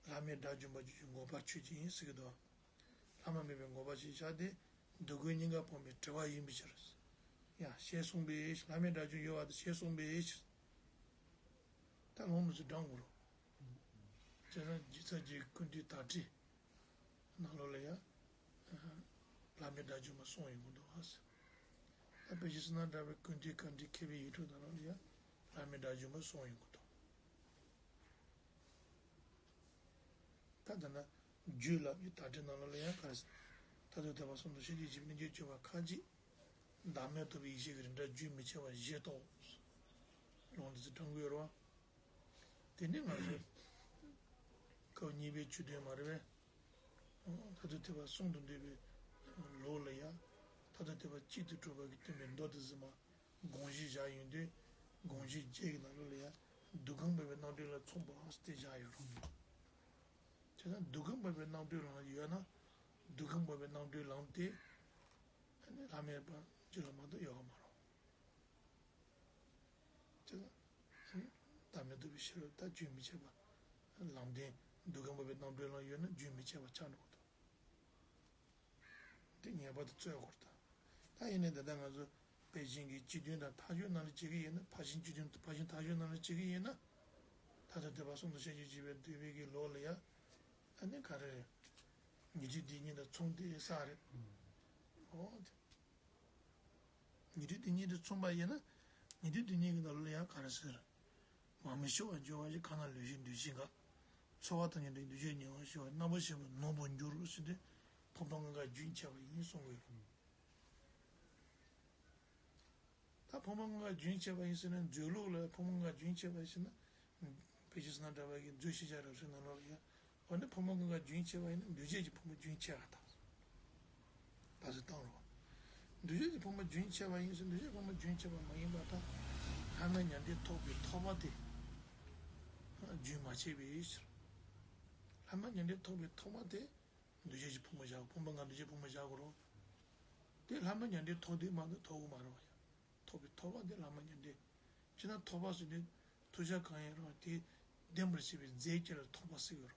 ལྷག་མས་སྒྲ་སྦྱོར་མ་བརྗོད་ཀྱི་འགོག་པ་ཆོས་ཅན་ཡིན་ཟེར་གྱི་འདུག་ལྷག་མ་མེད་པའི་འགོག་པ་ཞེས་བྱ་སྟེ། འདོད་དགུའི་གཉིས་ཀ་སྤངས་པའི་དྲི་བ་ཡིན་པའི་ཕྱིར། ཡང་ཞེས་གསུངས་པའི་ཕྱིར་ལྷག་མས་སྒྲ་སྦྱོར་ཡོད་པ་དང་ཞེས་གསུངས་པའི་ཕྱིར། ད་ལོང་མི་ཚོ་འགྲངས་དགོས་རོ། བྱས་ཙང་ཇི་ལྟར་གྱི་ཀུན་བཏུས་དག་ཁྲིད་ནང་ལོགས་ལ་ཡང་ལྷག་མས་སྒྲ་སྦྱོར་མ་གསུངས་ཡོང་གི་འདུག་ཨ་ཟེར། ད་དཔེ་ཆ་བསོད་ནམས་གྲགས་པའི་ཀུན་བཏུས་དག་ཁྲིད་མཁས་པའི་ཡིག་དྲུག་ནང་ལོགས་ལ་ཡང་ལྷག་མས་སྒྲ་སྦྱོར་མ་གསུངས་ཡོང་གི་འདུག་ད་ལྟ་ན་རྒྱུད་ལ་ཡི་དག་ཁྲིད་ནང་ལོགས་ལ་ཡང་ག་རེ་ཟེར། མཐར་ཐུག་ཐེག་པ་གསུམ་དུ་ཤེས་བྱའི་སྤྱི་དཔེ་གནས་བརྒྱད་སྤྱོད་པ་ཁ་ཅིག་བདག་མེད་རྟོགས་པའི་ཡེ་ཤེས་ཀྱི་རིགས་འདྲ་རྒྱུན་མི་འཆད་པ་བཞི་རྟོགས། ལུང་འདི་ཚོ་དྲངས་དགོས་རེད་བ། དེ་ནི་ང་ཚོ་སྐབས་གཉིས་པའི་ཆོས་དོན་མ་རེད་པས། མཐར་ཐུག་ཐེག་པ་གསུམ་དུ་འདུས་པའི་ལུགས་ལ་ཡང་མཐར་ཐུག་ཐེག་པ་གཅིག་ཏུ་གྲུབ་པ་གི་སྟོན་པའི་མདོ་དེ་ཚོ་མ་དགོངས་གཞི་བཞག་ཡོང་དུས་དགོངས་གཞི་བརྒྱད་ཀྱི་ནང་ལོགས་ལ་ཡང་འདོད་ཁམས་སྤངས་པའི་རྣམ་གྲོལ་ལ་མཚུངས་པ་དེ་བཞག་ཡོད་རེད། བྱས་ཙང་འདོད་ཁམས་སྤངས་པའི་རྣམ་གྲོལ་ལམ་ཡོད་ན། འདོད་ཁམས་སྤངས་པའི་རྣམ་གྲོལ་ལམ་དེ། ཨ་ནི་ལྷག་མེད་པ་རྒྱུད་ལ་མ་གཏོགས་ཡོད་པ་མ་རེད། བྱས་ཙང་། བདག་མེད་རྟོགས་པའི་ཤེས་རབ་ད་རྒྱུན་མི་འཆད་པ། ལམ་བདེན་འདོད་ཁམས་སྤངས་པའི་རྣམ་གྲོལ་ལམ་ཡོད་ན་རྒྱུན་མི་འཆད་པ་ཆགས་འགྲོ་གི་འདུག་དེ་ངེས་པར་དུ་རྩོད་དགོས་རེད་ད། ད་ཡིན་ནའི་ད་ལྟ་ང་ཚོ་དཔེ་རྒྱན་གྱི་སྤྱི་དོན་དང་མཐའ་དཔྱོད་ནང་ལ་བྱེད་ཀྱི་ཡིན་ན་ཕར་ཕྱིན་སྤྱི་དོན་ཕར་ཕྱིན་མཐའ་དཔྱོད་ནང་ལ་བྱེད་ཀྱི་ཡིན་ན། མཐར་ཐུག་ཐེག་པ་གསུམ་དུ་ཤེས་བྱའི་སྤྱི་དཔེ་འདུས་པའི་གི་ལུགས་ལ་ཡ། ཨ་ནི་ག་རེ་རེད། ཉན་ཐོས་སྡེ་གཉིས་དང་མཚུངས་ཏེ་ས་རེད། འོ་དེ། ཉན་ཐོས་སྡེ་གཉིས་དང་མཚུངས་པ་ཡིན་ན། ཉན་ཐོས་སྡེ་གཉིས་ཀྱི་ནང་ལ་ཡང་ག་རེ་ཟེར། འོག་མིན་ཤེས་པར་འགྱུར་བ་ཞིག་གང་ན་ལུས་ཤེས་འདུས་བྱས་འགག་ཚོར་བ་ཐམས་ཅད་འདུས་བྱས་ཉེ་བར་ཤེས་པ་རྣམ་པར་ཤེས་པ་ནོར་བར་འགྱུར་ཟེར་ཏེ། ཕུང་པོ་ལྔ་ཀ་རྒྱུན་ཆད་པ་ཡིན་གསུང་གི་ཡོད། ད་ཕུང་པོ་ལྔ་ཀ་རྒྱུན་ཆད་པ་ཡིན་ཟེར་ན་མཛོད་ལུགས་ལ་ཕུང་པོ་ལྔ་ཀ་རྒྱུན་ཆད་པ་ཡིན་ཟེར་ན། དཔེ་ཆ་བསོད་ནམས་གྲགས་པ་གི་མཛོད་ཤེས་བྱ་རབ་གསལ་ནང་ལོགས་ལ་ཡ། འོ་ན་ཕུང་པོ་ལྔ་ཀ་རྒྱུན་ཆད་པ་ཡིན་ན་འདུས་བྱས་ཀྱི་ཕུང་པོ་རྒྱུན་ཆད་པ་དང་། ད་གཟོད་བཏང་རོགས། འདུས་བྱས་ཀྱི་ཕུང་པོ་རྒྱུན་ཆད་པ་ཡིན་ཟེར་འདུས་བྱས་ཕུང་པོ་རྒྱུན་ཆད་པ་མ་ཡིན་པར་ཐལ། ལྷག་མེད་མྱང་འདས་ཐོགས་པའི་ཐོགས་པ་དེ། རྒྱུན་མ་ཆད་པའི་ཕྱིར། ལྷག་མེད་མྱང་འདས་ཐོགས་པའི་ཐོགས་པ་དེ། འདུས་བྱས་ཀྱི་ཕུང་པོ་བཞག་ཕུང་པོ་ལྔ་འདུས་བྱས་ཕུང་པོ་བཞག་དགོས་རོགས། དེ་ལྷག་མེད་མྱང་འདས་ཐོགས་དུས་མ་གཏོགས་ཐོགས་དགོས་མ་རེད་བ་ཡ། ཐོགས་པའི་ཐོགས་པ་དེ་ལྷག་མེད་མྱང་འདས། སྤྱིར་ན་ཐོགས་པ་ཟེར་དུས་ཐོགས་བྱ་གང་ཡིན་རུང་དེ་བདེན་པར་བྱེད་པའི་རྫས་ཅིག་ལ་ཐོགས་པ་ཟེར་གྱི་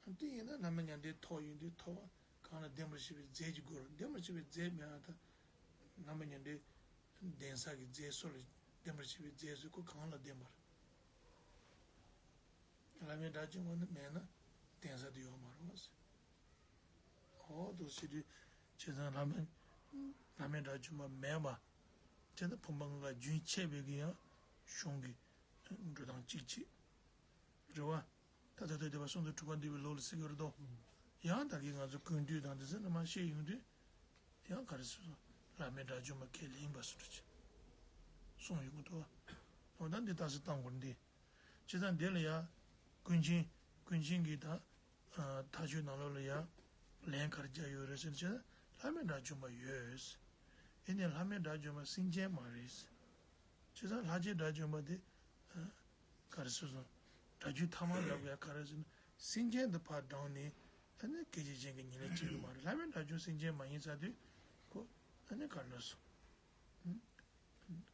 རེད། དེ་ཡིན་ན་ལྷག་མེད་མྱང་འདས་ཐོགས་ཡོང་དུས་ཐོགས་པ་གང་ལ་བདེན་པར་བྱེད་པའི་རྫས་ཀྱི་སྒོ་རུ་བདེན་པར་བྱེད་པའི་རྫས་མེད་པ་དང་། ལྷག་མེད་མྱང་འདས་བདེན་ས་གི་རྫས་སོགས་ལ་བདེན་པར་བྱེད་པའི་རྫས་སུ་ཁོ་གང་ལ་བདེན་པར། ལྷག་མེད་སྒྲ་སྦྱོར་མ་ནི་མེད་ན་བདེན་ས་དེ་ཡོད་མ་རེད་བ་ཟེར། འོ་དེ་ཟེར་དུས་བྱས་ཙང་ལྷག་མེད་ལྷག་མེད་སྒྲ་སྦྱོར་མ་མེད་པ། བྱས་ཙང་ཕུང་པོ་ལྔ་ཀ་རྒྱུན་ཆད་པའི་གི་ཡང་གཞུང་གི་འགྲོ་སྟངས་གཅིག་གཅིག་རེད་བ། ད་ལྟ་ཐོག་ཐེག་པ་གསུམ་དུ་གྲུབ་པ་འདུས་པའི་ལུགས་ལ་ཟེར་གྱི་རེད་དོ། ཡང་ད་གིན་ང་ཚོ་ཀུན་བཏུས་དང་དེ་ཚོ་ནི་མ་བཤད་ཡོང་དུས། ཡང་ག་རེ་ཟེར་སོང་། ལྷག་མེད་སྒྲ་སྦྱོར་མ་ཁས་ལེན་པ་སུ་འགྲོ་ཆེ། གསུངས་ཡོང་གི་འདུག་བ། འོ་ད་འདི་ད་ཟེར་བཏང་དགོས་འདི། བྱས་ཙང་འདི་ལ་ཡ། ཀུན་མཁྱེན། ཀུན་མཁྱེན་གྱིས་ད། ཨ། མཐའ་དཔྱོད་ནང་ལོགས་ལ་ཡ། ལན་ག་རེ་བརྒྱབ་ཡོད་རེད་ཟེར་ན་བྱས་ཙང་ལྷག་མེད་སྒྲ་སྦྱོར་མ་ཡོད། ཡིན་ནའི་ལྷག་མེད་སྒྲ་སྦྱོར་མ་སེམས་ཅན་མ་རེད། བྱས་ཙང་ལྷག་བཅས་སྒྲ་སྦྱོར་མ་དེ། ཨ། ག་རེ་ཟེར་སོང་། སྒྲ་རྒྱུན་ཐ་མ་ལབ་ཡ་ག་རེ་ཟེར་ན། སེམས་ཅན་དུ་ཕར་བགྲངས་ནས་ཨ་ནི་སྐད་ཅིག་གཞན་གྱི་ཉེར་ལེན་བྱེད་ཀྱི་མ་རེད། ལྷག་མེད་སྒྲ་རྒྱུན་སེམས་ཅན་མ་ཡིན་ས་དུས་ཁོ་ཨ་ནི་ག་རེ་ལབ་སོང་།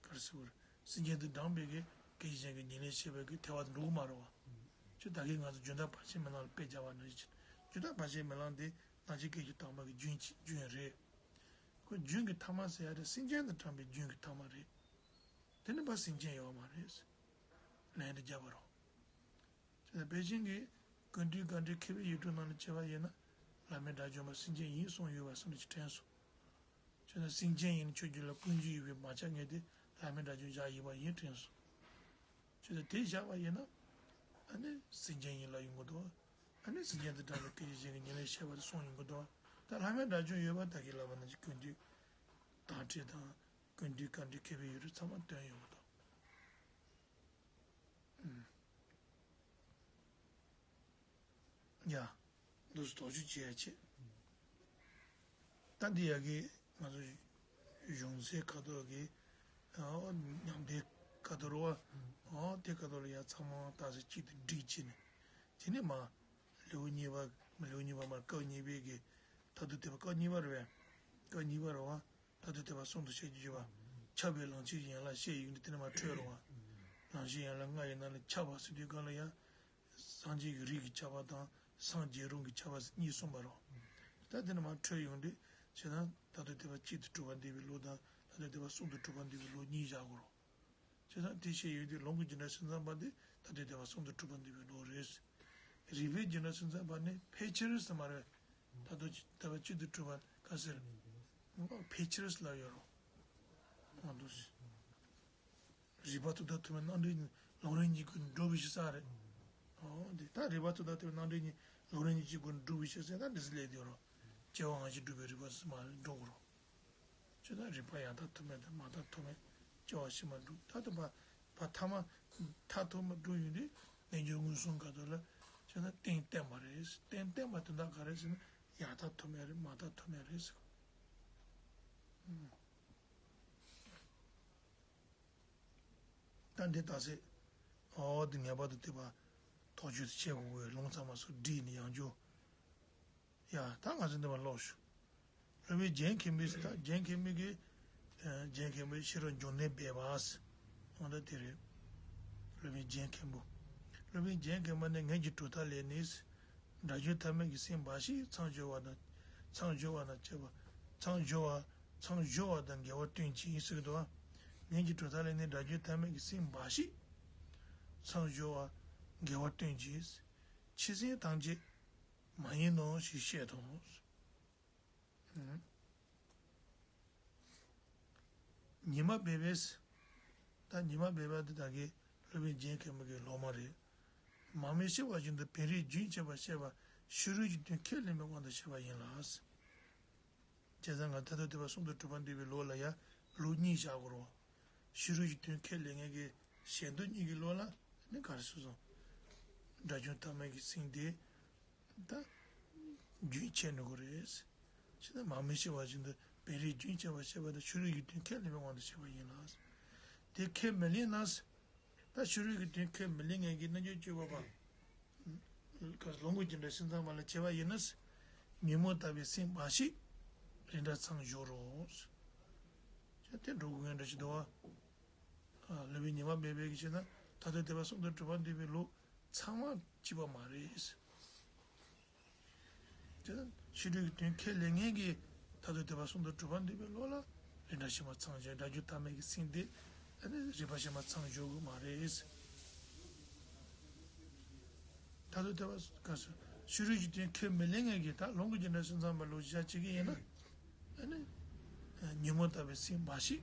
ག་རེ་ཟེར་བ་རེད། སེམས་ཅན་དུ་བགྲངས་པའི་གི་སྐད་ཅིག་གཞན་གྱི་ཉེར་ལེན་བྱེད་པའི་གི་ཐལ་བ་དུ་འགྲོ་གི་མ་རེད་བ། ཁྱོད་ད་གིན་ང་ཚོ་རྒྱུན་མཐའ་བར་ཆད་མེད་ལམ་ལ་དཔེ་སྦྱར་བ་ནང་བཞིན། རྒྱུན་མཐའ་བར་ཆད་མེད་ལམ་དེ་སྣང་མཆེད་སྐད་ཅིག་དང་པོ་གི་རྒྱུན་གཅིག་རྒྱུན་རེད། ཁོ་རྒྱུན་གྱི་ཐ་མ་ཟེར་ཡ་དེ་སེམས་ཅན་དུ་བགྲངས་པའི་རྒྱུན་གྱི་ཐ་མ་རེད། དེ་ནི་ཕར་སེམས་ཅན་ཡོད་མ་རེད། ལན་དུ་རྒྱབ་པ་རེད། དེ་ལ་པེ་ཅིང་གིས་ཀུན་བཏུས་དཀའ་འགྲེལ་མཁས་པའི་ཡིག་འབྲུ་ནང་ལ་དཔྱད་པ་ཡིན་ན། བླ་མེད་སྒྲ་བརྗོད་པ་སེམས་ཅན་ཡིན་གསུངས་ཡོད་པ་བསམ་བློ་ཅིག་དྲན་སོང་། བྱས་ན་སེམས་ཅན་ཡིན་ཆོས་བརྒྱད་ལ་ཀུན་རྫོབ་ཡོད་པའི་མ་ཆགས་ངེས་དེ་བླ་མེད་སྒྲ་བརྗོད་བཞག་ཡོད་པ་ཡིན་དྲན་སོང་། བྱས་ན་དེ་བཞག་པ་ཡིན་ན། ཨ་ནི་སེམས་ཅན་ཡིན་ལབ་ཡོང་གི་འདུག་ཨ་ནི་སེམས་ཅན་དུ་བགྲངས་པའི་སྐད་ཅིག་གཞན་གྱི་ཉེར་ལེན་བྱས་པ་དེ་གསུངས་ཡོང་གི་འདུག་ད་བླ་མེད་སྒྲ་བརྗོད་ཡོད་པ་ད་གིན་ལབ་པ་ནང་བཞིན་ཀུན་བཏུས་དང་ཁྲིད་དང་། ཀུན་བཏུས་དཀའ་འགྲེལ་མཁས་པའི་ཡིག་འབྲུ་ཚང་མ་བཏོན་ཡོང་གི་འདུག་ཡ། འདུག་སེ་དོགས་གཅོད་བྱེད་ཡ་བྱེད། ད་འདི་ཡ་གི་ང་ཚོ་གཞུང་ཚད་ཁ་ཐོར་གི། ཨོ་ཉམས་ལྡན་ཁ་ཐོར་བ། ཨོ་དེ་ཁ་ཐོར་ལ་ཡ་ཚང་མ་ཏག་ཏག་གཅིག་ཏུ་སྒྲིག་བྱས་ནས། དེ་ནས་མ། ལེའུ་གཉིས་པ། ལེའུ་གཉིས་པ་མ་སྐབས་གཉིས་པའི་གི། མཐར་ཐུག་ཐེག་པ་སྐབས་གཉིས་པ་རེད་པས། སྐབས་གཉིས་པ་རེད་བ། མཐར་ཐུག་ཐེག་པ་གསུམ་དུ་བཤད་རྒྱུ་བརྗོད་པ། ཁྱབ་པའི་ལང་ཚོའི་ཡན་ལག་བཤད་ཡོང་དུས་དེ་ནས་མ་འཕྲོས་རེད་བ། ལང་ཚོའི་ཡན་ལག་ལྔ་ཡི་ནང་ལ་ཁྱབ་པ་ཟེར་དུས་སྒང་ལ་ཡ། སངས་རྒྱས་ཀྱི་རིགས་ཀྱི་ཁྱབ་པ་དང་སངས་རྒྱས་རུང་གི་ཁྱབ་པ་ཟེར་གཉིས་གསུངས་པ་རེད། ད་དེ་ནས་མ་འཕྲོས་ཡོང་དུས་བྱས་ན་མཐར་ཐུག་ཐེག་པ་གཅིག་ཏུ་གྲུབ་པ་འདུས་པའི་ལུགས་དང་མཐར་ཐུག་ཐེག་པ་གསུམ་དུ་གྲུབ་པ་འདུས་པའི་ལུགས་གཉིས་བཞག་དགོས་རེད། བྱས་ཙང་དེ་བཤད་ཡོད་དུས་ལུང་གི་རྒྱུ་འབྲས་སེམས་ཙམ་པ་དེ་མཐར་ཐུག་ཐེག་པ་གསུམ་དུ་གྲུབ་པ་འདུས་པའི་ལུགས་རེད། རིགས་པའི་རྒྱུ་འབྲས་སེམས་ཙམ་པ་ནི་ཕལ་ཆེར་ཟེར་མ་རེད། མཐར་ཐུག་ཐེག་པ་གཅིག་ཏུ་གྲུབ་པ་ག་ཟེར། ཕལ་ཆེར་ལབ་ཡོད་རེད། མ་འདུག་ཟེར། རིགས་པ་མཐའ་དག་ཐུག་མེད་རྣམ་འགྲེལ་གཉིས། ལམ་རིམ་གཉིས་ཀྱི་སྒོ་ནས་སྒྲུབ་པའི་ཕྱིར་ཟེར་རེད། ཨོ་འདི་ད་རིགས་པ་མཐའ་དག་ཐུག་མེད་རྣམ་འགྲེལ་གཉིས། ལམ་རིམ་གཉིས་ཀྱི་སྒོ་ནས་སྒྲུབ་པའི་ཕྱིར་ཟེར་ན་འདི་ཚོ་ལས་དེ་རེད། སྐྱེ་བ་སྔ་ཕྱི་སྒྲུབ་པའི་རིགས་པ་ཟེར་མ་རེད། འགྲོ་དགོས་རེད། བྱས་ཙང་རིགས་པ་ཡང་དག་ཐུག་མེད་དང་མ་དག་ཐུག་མེད། སྐྱེ་བ་ཕྱི་མ་སྒྲུབ། ད་ལྟ་བ་བ་ཐ་མ་མཐར་ཐུག་མ་སྒྲུབ་ཡོང་དུས་རྣལ་འབྱོར་མངོན་སུམ་ག་དོ་ལ་བྱས་ན་རྟེན་བརྟེན་པ་རེད། རྟེན་བརྟེན་པ་དོན་དག་ག་རེ་ཟེར་ན་ཡང་དག་ཐུག་མེད་རེད། མ་དག་ཐུག་མེད་རེད་ཟེར། ད་འདི་ལྟ་ཚེ། ཨོ་འདི་ངེས་པར་དུ་ཐེག་པ་ཐོག་ཆོས་སུ་བྱེད་དགོས་པའི་ལུང་ཚང་མ་སོགས་བསྒྲིལ་ནས་ཡང་བསྐྱར། ཡ་ད་ང་ཚོ་འདི་མ་ཀློག་ཞུ། སློབ་དཔོན་རྒྱན་མཁན་པོས་ད་རྒྱན་མཁན་པོ་གིས། རྒྱན་མཁན་པོས་ཤེས་རབ་འབྱུང་གནས་སྦས་པ། འོ་ད་དེ་རེད། སློབ་དཔོན་རྒྱན་མཁན་པོ། སློབ་དཔོན་རྒྱན་མཁན་པོ་ནི་ངེད་ཀྱི་གྲུབ་མཐའ་ལས་ནི། སྒྲ་བརྗོད་ཐ་མལ་གྱི་སེམས་འབའ་ཞིག་མཚམས་སྦྱོར་བ་དང་། མཚམས་སྦྱོར་བ་དང་བཅས་པ། མཚམས་སྦྱོར་བ། མཚམས་སྦྱོར་བ་དང་འགལ་བ་སྟོན་ཅིང་ཟེར་གྱི་འདུག་བ། ངེད་ཀྱི་གྲུབ་མཐའ་ལས་ནི་སྒྲ་བརྗོད་ཐ་མལ་གྱི་སེམས་འབའ་ཞིག་མཚམས་སྦྱོར་བ་འགལ་བ་སྟོན་ཅིང་། ཕྱི་སེམས་ཐམས་ཅད་མ་ཡིན་ནོ་ཞེས་བཤད་དོ། ཉི་མ་སྦས་པས། ད་ཉི་མ་སྦས་པ་འདི་ད་གིན་སློབ་དཔོན་རྒྱན་མཁན་པོ་གི་སློབ་མ་རེད། མར་མེ་ཤི་བ་བཞིན་དུ་བེམ་རིག་རྒྱུན་ཆད་པར་བཤད་པ་ཕྱི་རོལ་གྱི་དོན་ཁས་ལེན་པའི་དབང་དུ་བྱས་པ་ཡིན་ལ། བྱས་ཙང་ང་མཐར་ཐུག་ཐེག་པ་གསུམ་དུ་གྲུབ་པ་འདུས་པའི་ལུགས་ལ་ཡང་ལུགས་གཉིས་བཞག་དགོས་རེད། ཕྱི་རོལ་གྱི་དོན་ཁས་ལེན་མཁན་གྱི་ཞལ་འདོན་གཉིས་ཀྱི་ལུགས་ལ་ནི་ག་རེ་ཟེར་སོང་། སྒྲ་བརྗོད་ཐ་མལ་གྱི་སེམས་དེ། ད། རྒྱུན་ཆད་འགྲོ་གི་རེད། ཅེ་ན་མར་མེ་ཤི་བ་བཞིན་དུ་བེམ་རིག་རྒྱུན་ཆད་པར་བཤད་པ་དང་ཕྱི་རོལ་གྱི་དོན་ཁས་ལེན་པའི་དབང་དུ་བྱས་པ་ཡིན་ལ། དེ་ཁས་མི་ལེན་ན། ད་ཕྱི་རོལ་གྱི་དོན་ཁས་མི་ལེན་མཁན་གྱི་རྣལ་འབྱོར་སྤྱོད་པ་པ། ལུང་གི་རྒྱུ་འབྲས་སེམས་ཙམ་པ་ལ་བྱས་པ་ཡིན་ན། ཉོན་མོངས་དག་པའི་སེམས་འབའ་ཞིག་རིགས་འདྲ་མཚམས་སྦྱོར་རོ། ཅེ་དེ་འགྲོ་དགོས་ངེས་འདྲ་ཞིག་འདུག་བ། ལུས་པའི་ཉི་མ་སྦས་པའི་གི་ཕྱིར་ན་མཐར་ཐུག་ཐེག་པ་གསུམ་དུ་གྲུབ་པ་འདུས་པའི་ལུགས་ཚང་མ་གཅིག་པ་མ་རེད། དེ་ཕྱི་རོལ་གྱི་དོན་ཁས་ལེན་མཁན་གྱི་མཐར་ཐུག་ཐེག་པ་གསུམ་དུ་གྲུབ་པ་འདུས་པའི་ལུགས་ལ་རིགས་འདྲ་ཕྱི་མ་མཚམས་སྦྱོར་སྒྲ་བསྒྱུར་ཐ་མལ་གྱི་སེམས་དེ་ཨ་ནི་རིགས་པ་ཕྱི་མ་མཚམས་སྦྱོར་དགོས་མ་རེད། མཐར་ཐུག་ཐེག་པ་ག་སོ་ཕྱི་རོལ་གྱི་དོན་ཁས་མི་ལེན་མཁན་གྱི་ད་ལུང་གི་རྒྱུ་འབྲས་སེམས་ཙམ་པ་ལུགས་བཞག་བྱེད་ཀྱི་ཡིན་ན། ཨ་ནི། ཉོན་མོངས་དག་པའི་སེམས་འབའ་ཞིག